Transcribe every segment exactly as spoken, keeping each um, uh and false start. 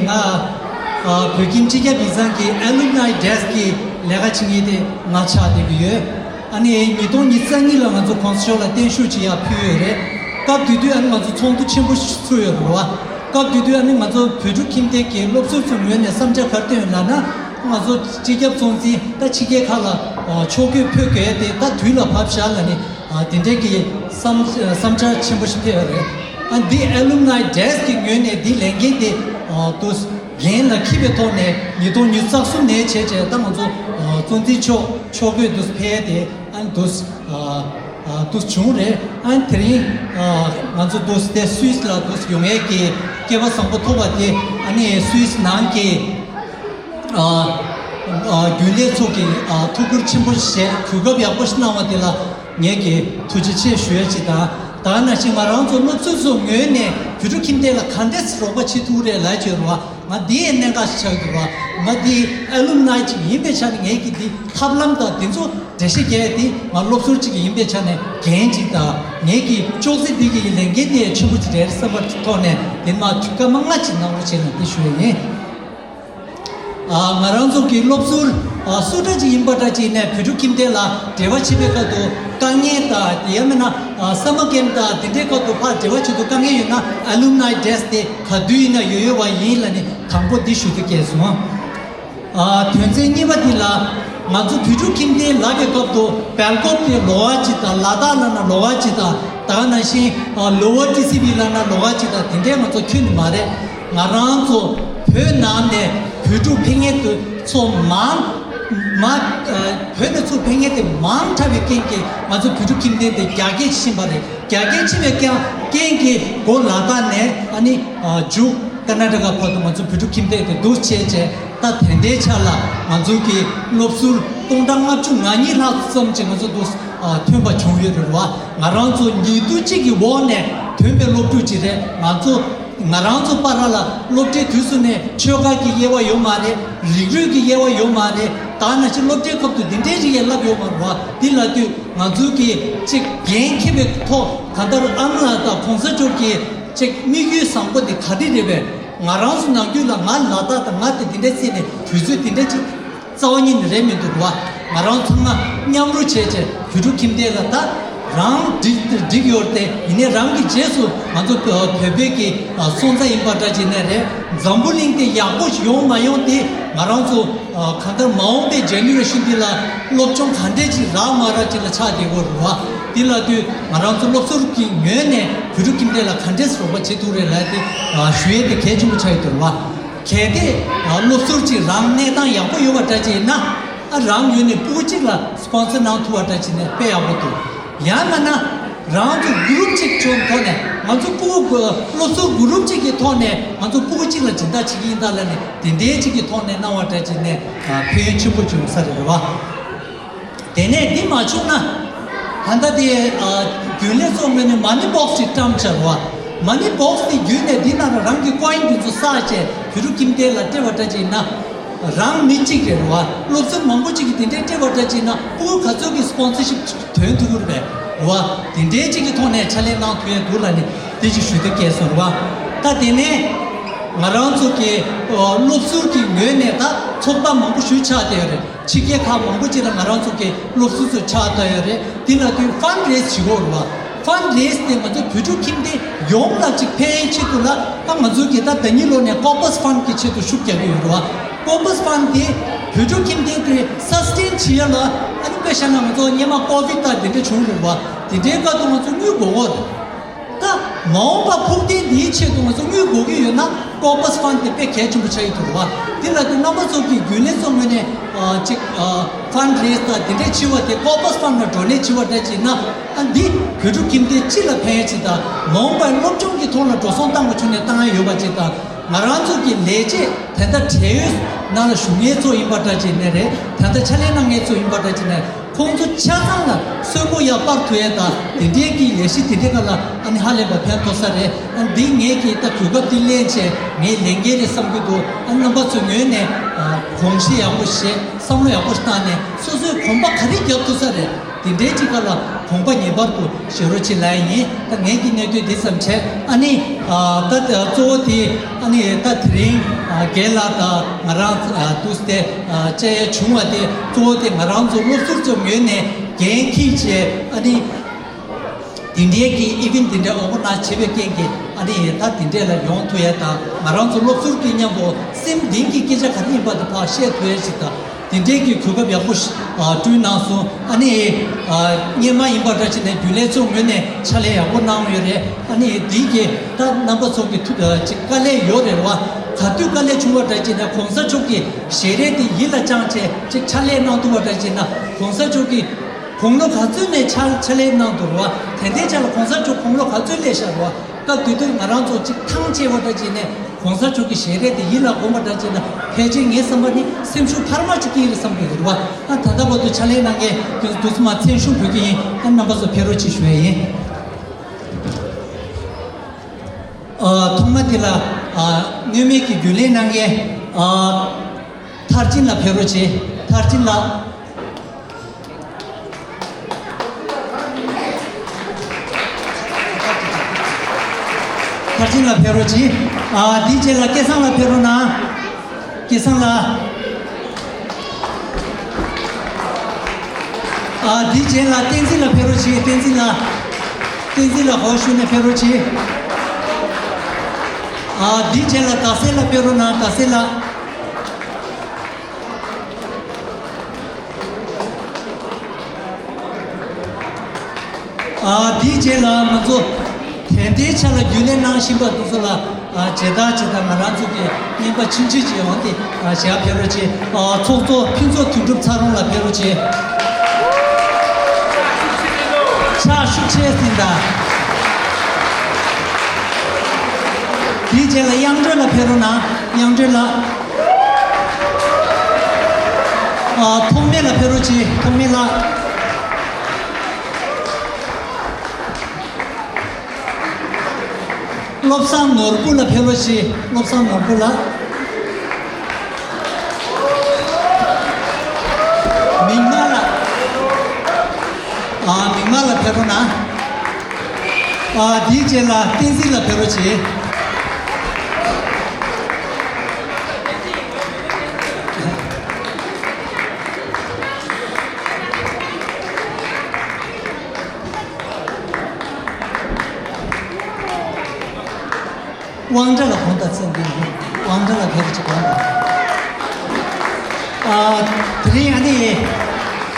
ང་ཨ་བོད་ཁྱིམ་སྤྱི་ཁྱབ་ཡིག་ཚང་གི་Alumni Desk་གི་ལས་ཀ་བྱེད་མཁན་དེ་ང་ཆགས་བསྡད་ཀྱི་ཡོད། ཨ་ནི་ཉིས་སྟོང་ཉི་ཤུ་རྩ་གཉིས་ལ་ང་ཚོ་གོང་ས་མཆོག་ལ་བརྟན་བཞུགས་ཅིག་ཡར་ཕུལ་ཡོད་རེད། སྐབས་དེ་དུས་ཨ་ནི་ང་ཚོ་ཚོགས་འདུ་ཆེན་པོ་ཞིག་ཚུགས་ཡོད་རེད་བ། སྐབས་དེ་དུས་ཨ་ནི་ང་ཚོ་བོད་ཕྲུག་ཁྱིམ་སྡེ་གི་སློབ་ཟུར་ཚོའི་ངོས་ནས་བསམ་འཆར་ག་རེ་བཏོན་ཡོད་ལབ་ན། ང་ཚོ་སྤྱི་ཁྱབ་གཙོ་འཛིན་ད་ཕྱི་རྒྱལ་ཁག་ལ་ཨ་ཕྱོགས་བསྐྱོད་ཕེབས་དགོས་དེ་ད་དུས་ལ་བབས་ཤག་ལབ་ནས་ཨ་དེ་འདྲའི་གི་བསམ་བསམ་འཆར་ཆེན་པོ་ཞིག་ཕེབས་ཡོད་རེད། ཨ་འདི་Alumni Desk་གི་ངོས་ནས་འདི་ལས་འགན་དེ་ཨ་དུ་འགན་ལ་འཁྱེར་བའི་ཐོག་ནས་ཉིས་སྟོང་ཉི་ཤུ་རྩ་གསུམ་ནས་བྱས་བྱས་ད་ང་ཚོ་ཨ་གཙོ་འཛིན་མཆོག་ཕྱོགས་བསྐྱོད་དུ་ཕེབས་ཏེ་ཨ་དུ་ཨ་ཨ་དུ་བྱུང་རེད། ཨ་དེ་རིང་ཨ་ང་ཚོ་དུ་དེ་སུད་སི་ལ་དུ་ཡོང་ཡས་ཀྱི་སྐལ་བ་བཟང་པོ་ཐོབ་པ་དེ་ཨ་ནི་སུད་སི་ནང་གི་ཨ་ཨ་རྒྱུན་ལས་ཚོ་གི་ཨ་ཐུགས་ཁུར་ཆེན་པོ་བཞེས་གོ་སྐབས་ཡག་པོ་ཞིག་གནང་བ་དེ་ལ་ངས་ཀྱི་ཐུགས་རྗེ་ཆེ་ཞུ་ཡ་ཅིག་དང་། ད་ནང་བཞིན་ང་རང་ཚོ་སློབ་ཟུར་ཚོ་ངོས་ནས་བོད་ཕྲུག་ཁྱིམ་སྡེ་ལ་ག་འདྲས་རོགས་པ་བྱེད་ཐུབ་རེད་ལབ་བྱས་རོགས་ང་འདི་ཡི་གནད་འགག་ཞིག་ཆགས་འདུག་རོགས་ང་འདི་Alumni་ཅིག་ཡིན་པའི་ཆ་ནས་ངས་ཀྱི་འདི་ཐབས་ལམ་དང་འདི་ཚོ་འགྲེལ་བཤད་རྒྱག་ཡ་འདི་ང་སློབ་ཟུར་ཅིག་ཡིན་པའི་ཆ་ནས་འགན་ཅིག་དང་ངས་ཀྱི་ཅོག་ཙེ་འདི་གི་ལས་འགན་དེ་ཆེན་པོ་ཅིག་རེད་བསམ་པ་ཐོག་ནས་འདི་མ་ཐུགས་ཁ་མ་ང་ཅིག་གནང་རོགས་བྱས་ན་འདི་ཞུ་ཡ་ཡིན། ཨ་ང་རང་ཚོ་གི་སློབ་ཟུར་ཨ་སུ་འདྲ་ཅིག་ཡིན་པ་འདྲ་ཅིག་ནས་བོད་ཕྲུག་ཁྱིམ་སྡེ་ལ་འབྲེལ་བ་བྱེད་པའི་སྐབས་དུ་དཀའ་ངལ་དང་དེ་ཡང་མིན་ན་ཨ་summer camp་དང་དེ་འདྲའི་སྐབས་དུ་ཕར་འབྲེལ་བ་བྱེད་དུ་དཀའ་ངལ་ཡོད་ན་Alumni Desk་དེ་ག་དུས་ཡིན་ན་ཡོད་ཡོད་པ་ཡིན་ལབ་ནས་དང་པོ་འདི་ཞུ་རྒྱུ་སྐྱེས་སོང་། ཨ་དོན་ཚན་གཉིས་པ་འདི་ལ་ང་ཚོ་བོད་ཕྲུག་ཁྱིམ་སྡེ་ལབ་པའི་སྐབས་དུ་སྦེལ་ཀོབ་དེ་ལོ་བ་གཅིག་དང་ལ་དྭགས་ལབ་ན་ལོ་བ་གཅིག་དང་ད་ནང་བཞིན་ཨ་ལོ་བ་ཊི་སི་བི་ལབ་ན་ལོ་བ་གཅིག་དང་དེ་འདྲའི་ང་ཚོ་ཁྱོན་ནས་མ་རེད། ང་རང་ཚོ་བོད་ནང་ནས་བོད་ཕྲུག་ཕེབས་མཁན་དེ་ཚོ་མང་མ་བོད་ནས་ཚུར་ཕེབས་མཁན་དེ་མང་དྲགས་པའི་རྐྱེན་གྱིས་ང་ཚོ་བོད་ཕྲུག་ཁྱིམ་སྡེ་དེ་རྒྱ་སྐྱེད་ཕྱིན་པ་རེད། རྒྱ་སྐྱེད་ཕྱིན་པའི་རྐྱེན་རྐྱེན་གྱིས་སྒོ་ལ་དྭགས་ནས་ཨ་ནི་ཨ་འཇུ་ཀ་ན་ཊ་ཀ་བར་དུ་ང་ཚོ་བོད་ཕྲུག་ཁྱིམ་སྡེ་དེ་འདུ་བྱས་བྱས་ད་དེ་འདྲའི་ཆ་ལ་ང་ཚོ་གི་སློབ་ཟུར་སྟོང་ཕྲག་ལྔ་བཅུ་ང་གཉིས་ལྷག་ཙམ་ཅིག་ང་ཚོ་འདུ་ཨ་ཐོན་པ་བྱུང་ཡོད་རེད་བ། ང་རང་ཚོ་ཉིས་སྟོང་གཅིག་གི་འོག་ནས་ཐོན་པའི་སློབ་ཕྲུག་ཅིག་རེད། ང་ཚོ་ང་རང་ཚོ་བར་ལ་སློབ་གྲྭའི་དུས་སུ་ནས་ཆོལ་ཁ་གི་དབྱེ་བ་ཡོད་མ་རེད། རིགས་རུས་ཀྱི་དབྱེ་བ་ཡོད་མ་རེད། ད་ནང་བཞིན་སློབ་གྲྭའི་སྐབས་དུ་འདི་འདྲའི་རིགས་ཡང་བསླབ་ཡོད་མ་རེད་བ། འདི་ལ་དུས་ང་ཚོའི་གི་ཅིག་འགན་འཁྱེར་བའི་ཐོག་གང་ལྟར་ཨ་མ་ལགས་དང་གོང་ས་མཆོག་གི་ཅིག་དམིགས་ཡུལ་བཟང་པོ་དེ་ག་རེ་རེད་པས། ང་རང་ཚོ་ནམ་རྒྱུན་ལ་ང་ལ་དྭགས་དང་ང་དེ་འདི་འདྲ་བརྩིས་ནས་དུས་ཚོད་འདི་འདྲ་ཅིག་རྩ་བ་ཉིད་ནས་རེད་མི་འདུག་བ། ང་རང་ཚང་མ་མཉམ་རུབ་བྱས་བྱས་བོད་ཕྲུག་ཁྱིམ་སྡེ་ལ་ད་རང་འགྲིག་འགྲིག་ཡོད་དེ་ཡིན་ནའི་རང་གི་རྗེས་སུ་ང་ཚོ་བོད་པའི་གི་སོང་ཙང་ཡིན་པ་འདྲ་ཅིག་ནས་རེད། འཛམ་བུ་གླིང་དེ་ཡག་པོ་ཡོང་མ་ཡོང་དེ་ང་རང་ཚོ་གང་ལྟར་མ་འོངས་པའི་ཇེ་ནེ་རེ་ཤན་འདི་ལ་སློབ་སྦྱོང་ག་འདྲས་ཅིག་རག་མ་རག་ཅིག་ལ་ཆགས་བསྡད་ཡོད་རེད་བ། དེ་ལ་དུས་ང་རང་ཚོ་སློབ་ཟུར་གྱི་ངོས་ནས་བོད་ཕྲུག་ཁྱིམ་སྡེ་ལ་ག་འདྲས་རོགས་པ་བྱེད་ཐུབ་རེད་ལབ་དེ་ཞུ་ཡས་དེ་གལ་ཆེན་པོ་ཆགས་ཡོད་དོ་རེད་བ། གལ་ཏེ་སློབ་ཟུར་གྱི་རང་གནས་སྟངས་ཡག་པོ་ཡོད་པ་འདྲ་ཅིག་ཡིན་ན་ཨ་རང་ངོས་ནས་སྤུ་གུ་གཅིག་ལ་སི་པོན་སར་གནང་ཐུབ་པ་འདྲ་ཅིག་ནས་དཔེ་ཡག་པོ་འདུག་ཡང་མིན་ན་རང་ཚོ་གུ་རུབ་གཅིག་བྱུང་ཐོག་ནས་ང་ཚོ་སྤུ་གུ་སློབ་ཟུར་གུ་རུབ་གཅིག་གི་ཐོག་ནས་ང་ཚོ་སྤུ་གུ་གཅིག་ལ་སྦྱིན་བདག་བྱེད་ཀྱི་ཡིན་ད་ལབ་ནས་དེ་འདྲའི་གཅིག་གི་ཐོག་ནས་གནང་བ་འདྲ་ཅིག་ནས་ཕན་ཡོན་ཆེན་པོ་བྱུང་ས་རེད་བ། དེ་ནས་འདི་མ་བྱུང་ན་ད་ལྟ་དེ་རྒྱུན་ལས་ཚོ་ངོས་ནས་མ་ནི་བོག་སི་ཅིག་བཀྲམ་བྱ་རོགས། མ་ནི་བོག་སི་དེ་བརྒྱུད་ནས་འདི་ནང་ལ་རང་གི་ཀོ་ཡིན་འདི་ཚོ་བསགས་བྱས་བོད་ཕྲུག་ཁྱིམ་སྡེ་ལ་སྤྲད་པ་འདྲ་ཅིག་ཡིན་ན། རང་མི་གཅིག་རེད་རོགས། སློབ་ཟུར་མང་པོ་གཅིག་གིས་དེ་འདྲའི་སྤྲད་པ་འདྲ་ཅིག་ཡིན་ན་སྤུ་གུ་ག་ཚོད་ཀྱི་སི་པོན་སར་ཤིབ་ཐོན་ཐུབ་ཀྱི་རེད་པས་རོགས། དེ་འདྲའི་གཅིག་གི་ཐོག་ནས་ཕྱག་ལས་གནང་ཐུབ་ཡས་འདུག་ལབ་ནས་དེ་ཅིག་ཞུ་འདོད་སྐྱེས་སོང་རོགས། ད་དེ་ནས་ང་རང་ཚོ་གི་སློབ་ཟུར་གྱི་ངོས་ནས་ད་ཚོགས་པ་མང་པོ་ཞིག་ཆགས་བསྡད་ཡོད་རེད། ཕྱི་རྒྱལ་ཁག་མང་པོ་ཅིག་ལ་ང་རང་ཚོ་གི་སློབ་ཟུར་ཚོ་ཆགས་བསྡད་ཡོད་རེད། དེ་ལ་དུས་ཕན་རེ་སི་བྱེད་དགོས་རེད་བ། ཕན་རེ་སི་དེ་ང་ཚོ་བོད་ཕྲུག་ཁྱིམ་སྡེ་ཡོངས་ལ་ཅིག་ཕན་ཡོན་ཆེད་དུ་ལ་ད་ང་ཚོ་གི་ད་ཟླ་ཉིན་ལོ་ནས་ཀོར་པས་ཕན་གི་ཆེད་དུ་ཤུགས་རྒྱག་གི་ཡོད་རེད་བ། ཀོར་པས་ཕན་དེ་བོད་ཕྲུག་ཁྱིམ་སྡེ་དེ་སས་ཊེན་བྱེད་ཡ་ལ་ཨ་ནི་དཔེ་བཞག་ན་ང་ཚོ་སྔོན་མ་ཀོ་བིད་དང་དེ་འདྲ་བྱུང་རེད་བ། དེ་འདྲའི་སྐབས་དུ་ང་ཚོ་དངུལ་དགོས་ཀྱི་རེད། ད་མ་འོངས་པ་ཕུགས་བརྟན་འདིའི་ཆེད་དུ་ང་ཚོ་དངུལ་དགོས་ཀྱི་ཡོད་ན་ཀོར་པས་ཕན་དེ་དཔེ་གལ་ཆེན་པོ་ཆགས་ཀྱི་འདུག་བ། དེ་ལ་དུས་རྣམ་པ་ཚོ་གི་རྒྱུན་ལས་ཚོ་ངོས་ནས་ཨ་ཅིག་ཨ་ཕན་རེ་སི་དང་དེ་འདྲས་བྱེད་པ་དེ་ཀོར་པས་ཕན་ལ་ཌོ་ནེཊ་བྱེད་པ་འདྲ་བྱེད་ན་ཨ་འདི་བོད་ཕྲུག་ཁྱིམ་སྡེ་སྤྱི་ལ་ཕན་ཡ་ཅིག་དང་མ་འོངས་པར་སློབ་སྦྱོང་གི་ཐོག་ལ་འགྲོ་སོང་བཏང་པ་བྱུང་ནས་བཏང་ཡ་ཡོད་པ་ཅིག་དང་ང་རང་ཚོ་གི་ལས་བྱེད་དེ་འདྲ་བགྲེས་ཡོལ་ནང་ལ་བཞུགས་མཁན་ཚོ་ཡིན་པ་འདྲ་བྱེད་ནས་རེད། དེ་འདྲ་ཕྱག་ལས་གནང་མཁན་ཚོ་ཡིན་པ་འདྲ་བྱེད་ནས། ཁོང་ཚོ་ཆ་ཚང་ལ་གསོན་པོ་ཡར་སྤར་ཐུབ་ཡས་དང་དེ་འདྲའི་གི་ལས་གཞི་དེ་འདྲའི་སྒང་ལ་ཨ་ནི་ཧ་ལས་པ་ཕན་ཐོགས་ས་རེད། ཨ་འདི་ངས་ཀྱི་ད་གོ་སྐབས་འདི་ལེན་བྱས་ངའི་ལས་འགན་རེད་བསམ་གྱི་འདུག་ཨ་རྣམ་པ་ཚོའི་ངོས་ནས་ཨ་དགོངས་བཞེས་ཡག་པོ་བཞེས་བསམ་བློ་ཡག་པོ་བཏང་ནས་སོ་སོའི་གོམ་པ་ག་རེ་རྒྱབ་ཐུབ་ས་རེད། འདི་འདྲའི་ཅིག་ག་ལ་དགོངས་པ་ངེས་པར་དུ་བཞེས་རོགས་བྱེད་ལབ་ཡིན། ད་ངེད་ཀྱི་གནད་དོན་འདི་ཙམ་བྱས། ཨ་ནི་ཨ་ད་གཙོ་བོ་དེ་ཨ་ནི་ད་དེ་རིང་ཨ་རྒན་ལགས་དང་ང་རང་ཨ་འདུག་སྟེ་ཨ་བཅར་ཡ་བྱུང་བ་དེ་གཙོ་བོ་དེ་ང་རང་ཚོ་སློབ་ཟུར་ཚོའི་ངོས་ནས་འགན་འཁྱེར་བྱས། ཨ་ནི་དེ་འདྲའི་གི་ཨི་ཝེན་ཊི་དེ་འདྲ་ཨོར་ག་ནའི་ཛི་བྱེད་པའི་རྐྱེན་གྱིས་ཨ་ནི་ད་དེ་འདྲས་ལ་ཡོང་ཐུབ་ཡ་དང་། ང་རང་ཚོ་སློབ་ཟུར་གྱི་མཉམ་པོ་སེམས་གཏིང་གི་སྐད་ཆ་ག་རེ་ཡིན་པ་དེ་ཕར་བཤད་ཐུབ་ཡ་ཞིག་དང་། དེ་འདྲའི་གི་གོ་སྐབས་ཡག་པོ་ཞིག་ཨ་བསྐྲུན་གནང་སོང་། ཨ་ནི་ཨ་སྔོན་མ་ཡིན་པ་འདྲ་བྱས་ནས་རྒྱུན་ལས་ཚོའི་ངོས་ནས་ཕྱག་ལས་ཡག་པོ་གནང་ཡོད་རེད། ཨ་ནི་འདི་གི་ད་རྣམ་པ་ཚོ་གི་ཐུགས་ཨ་ཅིག་དཀའ་ལས་ཡོད་རེད་བ། ག་དུས་དཀའ་ལས་བྱུང་བ་འདྲ་བྱས་ནས་གོང་ས་མཆོག་གི་ཞལ་རས་དེ་ཡིད་ལ་བཅངས་བྱས་ཅིག་ཕྱག་ལས་གནང་ཐུབ་པ་འདྲ་བྱས་ན། གོང་ས་མཆོག་གི་དགུང་ལོ་ག་ཚོད་ནས་ཕྱག་ཕྱག་ལས་གནང་འདུག་རེད་བ། དེ་འདྲའི་ཆ་ལ་གོང་ས་མཆོག་དགུང་ལོ་ག་ཚོད་སླེབས་ཤག་རེད་བ། སྐབས་དེ་དུས་ང་རང་ཚོ་གཅིག་ཐང་ཆད་པ་འདྲ་བྱས་ནས་གོང་ས་མཆོག་གི་ཞལ་རས་དེ་ཡིད་ལ་འོང་བ་འདྲ་བྱས་ན། ཕལ་ཆེར་ངའི་བསམ་པ་ནི་སེམས་ཤུགས་འཕར་མ་གཅིག་སྐྱེ་རེད་བསམ་གྱི་རེད་བ། ཨ་ད་ལྟ་བར་དུ་ཕྱག་ལས་གནང་མཁན་དེ་ཚོ་དུས་ཚོད་མ་མཚན་ཞུ་དགོས་ཀྱི་ཡིན། ཨ་རྣམ་པ་ཚོ་ཕེབས་རོགས་གྱིས་ཞུ་ཡ་ཡིན། ཨ་ཐོག་མ་དེ་ལ་ཨ་གནད་མེད་ཀྱི་རྒྱུན་ལས་གནང་མཁན་ཨ་མཐར་ཕྱིན་ལགས་ཕེབས་རོགས་གྱིས། མཐར་ཕྱིན་ལགས། མཐར་ཕྱིན་ལགས་ཕེབས་རོགས་གྱིས། ཨ་དེའི་རྗེས་ལ་སྐལ་བཟང་ལགས་ཕེབས་རོགས་གནང་། སྐལ་བཟང་ལགས། ཨ་དེའི་རྗེས་ལ་བསྟན་འཛིན་ལགས་ཕེབས་རོགས་གྱིས། བསྟན་འཛིན་ལགས། བསྟན་འཛིན་ལགས་ཧོ་ཤུ་ནས་ཕེབས་རོགས་གྱིས། ཨ་དེའི་རྗེས་ལ་ཟླ་གསལ་ལགས་ཕེབས་རོགས་གནང་། ཟླ་གསལ་ལགས། ཨ་དེའི་རྗེས་ལ་ང་ཚོ་དེ་ལྟའི་ཆ་ལ་རྒྱུན་ལས་གནང་བཞིན་པ་དེ་ཚོ་ལ་ཨ་མཇལ་དར་ཅིག་དང་ང་རང་ཚོ་གི་རྔན་པ་ཆུང་ཆུང་ཅིག་འོང་སྟེ་ཨ་ཞལ་ཕེབས་རོགས་གྱིས། ཨ་ཚོགས་གཙོ་ཕུན་ཚོགས་དོན་གྲུབ་ཚ་རོང་ལགས་ཕེབས་རོགས་གྱིས། ཕྱག་ཤུགས་ཆེ་ཟིན་ད། དེའི་རྗེས་ལ་དབྱངས་སྒྲོན་ལགས་ཕེབས་རོགས་གནང་། དབྱངས་སྒྲོན་ལགས། ཨ་ཐོགས་མེད་ལགས་ཕེབས་རོགས་གྱིས། ཐོགས་མེད་ལགས། བློ་བཟང་ནོར་བུ་ལགས་ཕེབས་རོགས་གྱིས། བློ་བཟང་ནོར་བུ་ལགས། མིག་དམར་ལགས། ཨ་མིག་དམར་ལགས་ཕེབས་རོགས་གནང་། ཨ་དེའི་རྗེས་ལ་བསྟན་འཛིན་ལགས་ཕེབས་རོགས་གྱིས། དབང་གྲགས་ལགས་གོང་དུ་ཕེབས་རོགས་གནང་། དབང་གྲགས་ལགས་ཕེབས་རོགས་གྱིས། གོང་དུ། ཨ་དེ་རིང་ཨ་ནི་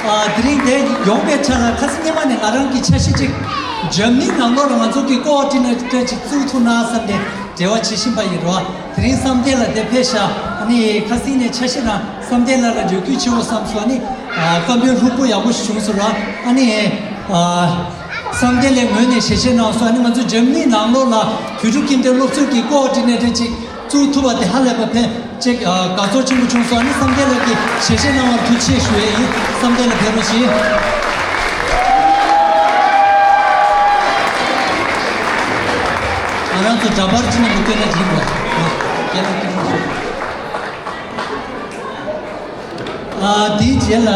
ཨ་དེ་རིང་འདིར་ཡོང་པའི་ཆ་ལ་ཁ་སང་སྔོན་མ་ནས་ང་རང་གི་འཆར་གཞི་གཅིག་འཇར་མ་ནི་ནང་ལོགས་ལ་ང་ཚོ་གི་ཀོ་ཨོ་ཌི་ནེ་ཊར་ཅིག་བཙུགས་ཐུབ་ན་བསམ་སྟེ་འབྲེལ་བ་བྱེད་བཞིན་པ་ཡིན་རོ། དེ་རིང་བསམ་གཏན་ལགས་འདིར་ཕེབས་ཤག་ཨ་ནི་ཁ་སང་ནས་འཆར་གཞི་རང་བསམ་གཏན་ལགས་ལ་འབྲེལ་བརྒྱུད་བྱེད་དགོས་བསམ་སོང་། ཨ་ནི་ཨ་བཀའ་མོལ་ལྷུག་པོ་ཡག་པོ་ཞིག་བྱུང་སོང་རོ། ཨ་ནི་ཨ་བསམ་གཏན་ལགས་ངོས་ནས་ཞལ་བཞེས་གནང་སོང་། ཨ་ནི་ང་ཚོ་འཇར་མ་ནི་ནང་ལོགས་ལ་བོད་ཕྲུག་ཁྱིམ་སྡེ་སློབ་ཟུར་གྱི་ཀོ་ཨོ་ཌི་ནེ་ཊར་ཅིག་བཙུགས་ཐུབ་པ་དེ་ཧ་ལས་པ་ཕན་ཅིག་ཨ་དགའ་ཚོར་ཆེན་པོ་བྱུང་སོང་། ཨ་ནི་བསམ་གཏན་ལགས་ཀྱི་ཞལ་བཞེས་གནང་བར་ཐུགས་རྗེ་ཆེ་ཞུ་ཡས་ཡིན། བསམ་གཏན་ལགས་ཕེབས་རོགས་གྱིས། ང་རང་ཚོ་འདྲ་པར་ཅིག་ནང་དུ་བསྟན་ན་འགྲིག་གོ། རྒན་ལགས་ཐུགས་རྗེ་ཆེ། ཨ་དེའི་རྗེས་ལ།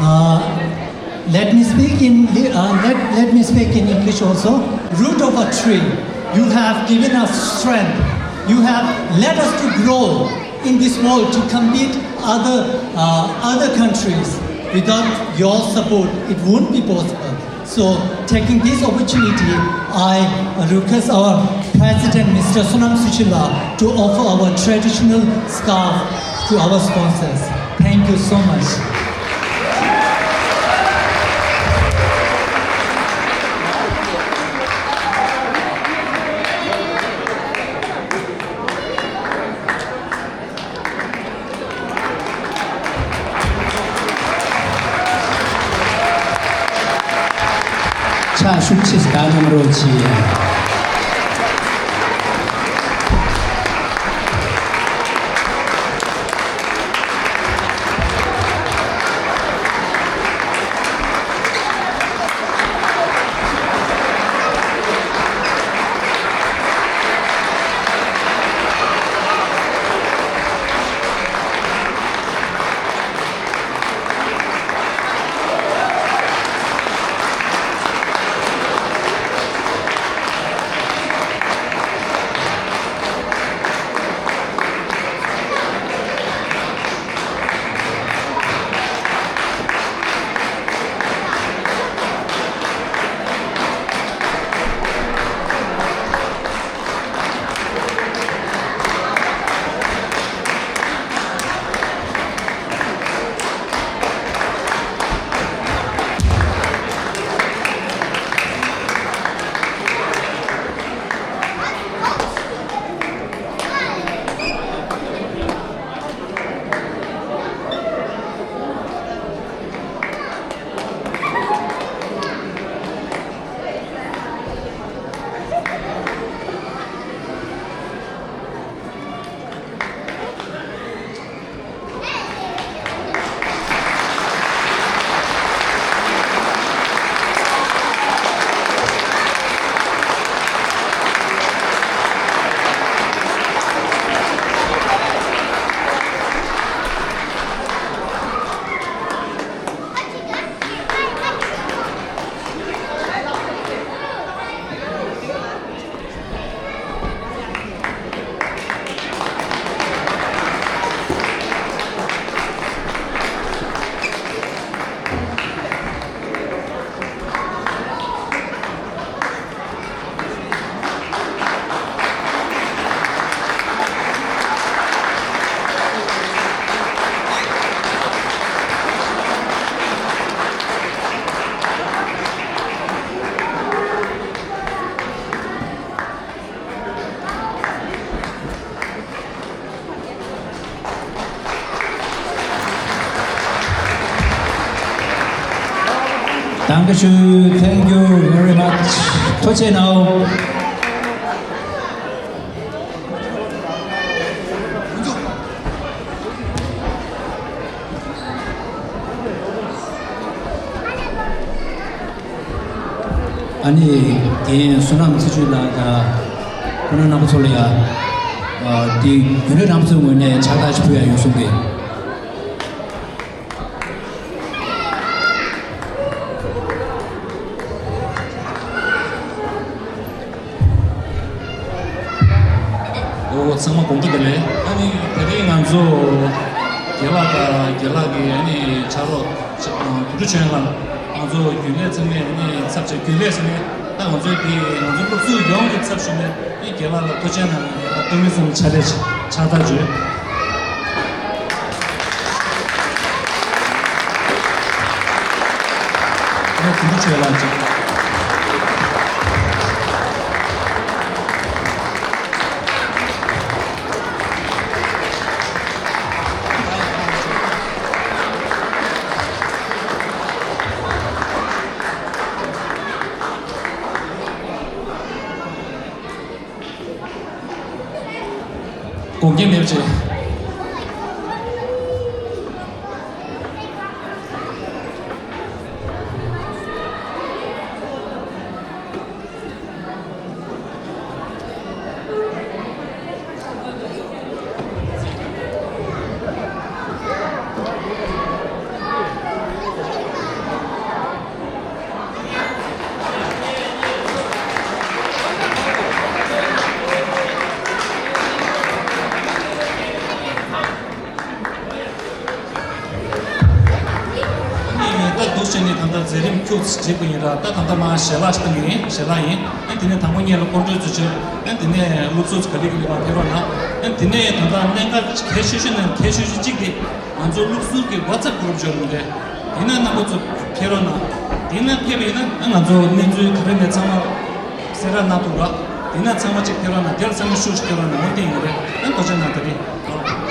Uh, let me speak in uh, let, let me speak in English also. Root of a tree, you have given us strength. You have led us to grow in this world to compete other uh, other countries. Without your support, it won't be possible. So, taking this opportunity, I request our President, Mister Sonam Suchila, to offer our traditional scarf to our sponsors. Thank you so much. ཕྱིས་ད་གནང་རོགས་གྱིས། Dankeschön, thank you very much. ཐུགས་རྗེ་གནང་། ཨ་ནི་རྒན་བསོད་ནམས་ཚེ་ཆོས་ལགས་དང་ཁོང་རྣམ་པ་ཚོ་ལ་ཡ། ཨ། འདི་རྒྱུན་ལས་རྣམ་པ་ཚོའི་ངོས་ནས་ཕྱག་རྟགས་ཤིག་ཕུལ་ཡ་ཡོད་གསུང་གི། འོ། ཚང་མ་དགོང་དྲོ་བདེ་ལེགས། ཨ་ནི་དེ་རིང་ང་ཚོ་རྒན་ལགས་དང་རྒན་ལགས་ཀྱི་ཨ་ནི་ཕྱག་རོགས་དོན་གྲུབ་ཆོས་དབྱངས་ལགས། ང་ཚོ་རྒྱུན་ལས་ཚང་མས་ཨ་ནི་ཚབ་བྱས། རྒྱུན་ལས་ཟེར་ནས་ད་ང་ཚོའི་དེ་ང་ཚོ་སློབ་ཟུར་ཡོངས་ཀྱི་ཚབ་ཞུས་ནས་ཨ་ནི་རྒན་ལགས་ལ་ཐུགས་རྗེ་གནང་། རྒན་ལགས་སྟོད་སྨད་ཚང་མ་ཕྱག་རེས་ཕྱག་རྟགས་བརྗོད། ཨ་ནི་དོན་གྲུབ་ཆོས་དབྱངས་ལགས་ཀྱིས། དགོངས་འགལ་མེད་པ་བྱས། ཨ་ནི་ད་འདུག་བྱས་ནས་ད་ལྟ་མཛད་རིམ་ཁྱུག་ཙམ་བསྒྲིགས་པ་ཡིན་ར། ད་ད་ལྟ་མར་ཞལ་ལག་ཞིག་གཏོང་གི་ཡིན། ཞལ་ལག་ཡིན། ཨ་ནི་དེ་ནས་དང་པོ་ཉིད་ལ་སྐོར་བྲོའི་ཚུལ་བྱས། ཨ་ནི་དེ་ནས་སློབ་ཟུར་ག་ལེ་ག་ལེ་མར་ཕེབས་རོགས་གནང་། ཨ་ནི་དེ་ནས་ད་ལྟ་གནད་འགག་གལ་ཆེ་ཤོས་ནང་གལ་ཆེ་ཤོས་གཅིག་དེ་ང་ཚོ་སློབ་ཟུར་གྱི་WhatsApp group འབྱོར་ཡོང་གི་རེད། དེ་ན་རྣམ་པ་ཚོ་ཕེབས་རོགས་གནང་། དེ་ན་ཕེབས་པ་ཡིན་ན་ཨ་ང་ཚོ་གནས་ཚུལ་ག་རེ་ནས་ཚང་མ་གསལ་བསྒྲགས་གནང་ཐུབ་ར། དེ་ན་ཚང་མ་གཅིག་ཕེབས་རོགས་གནང་། དེ་ལ་ཚང་མ་ཤུགས་ཤིག་ཕེབས་རོགས་གནང་འོ་དེ་ཡིན་རེད། ཨ་ཐུགས་རྗེ་གནང་། ད་རེད།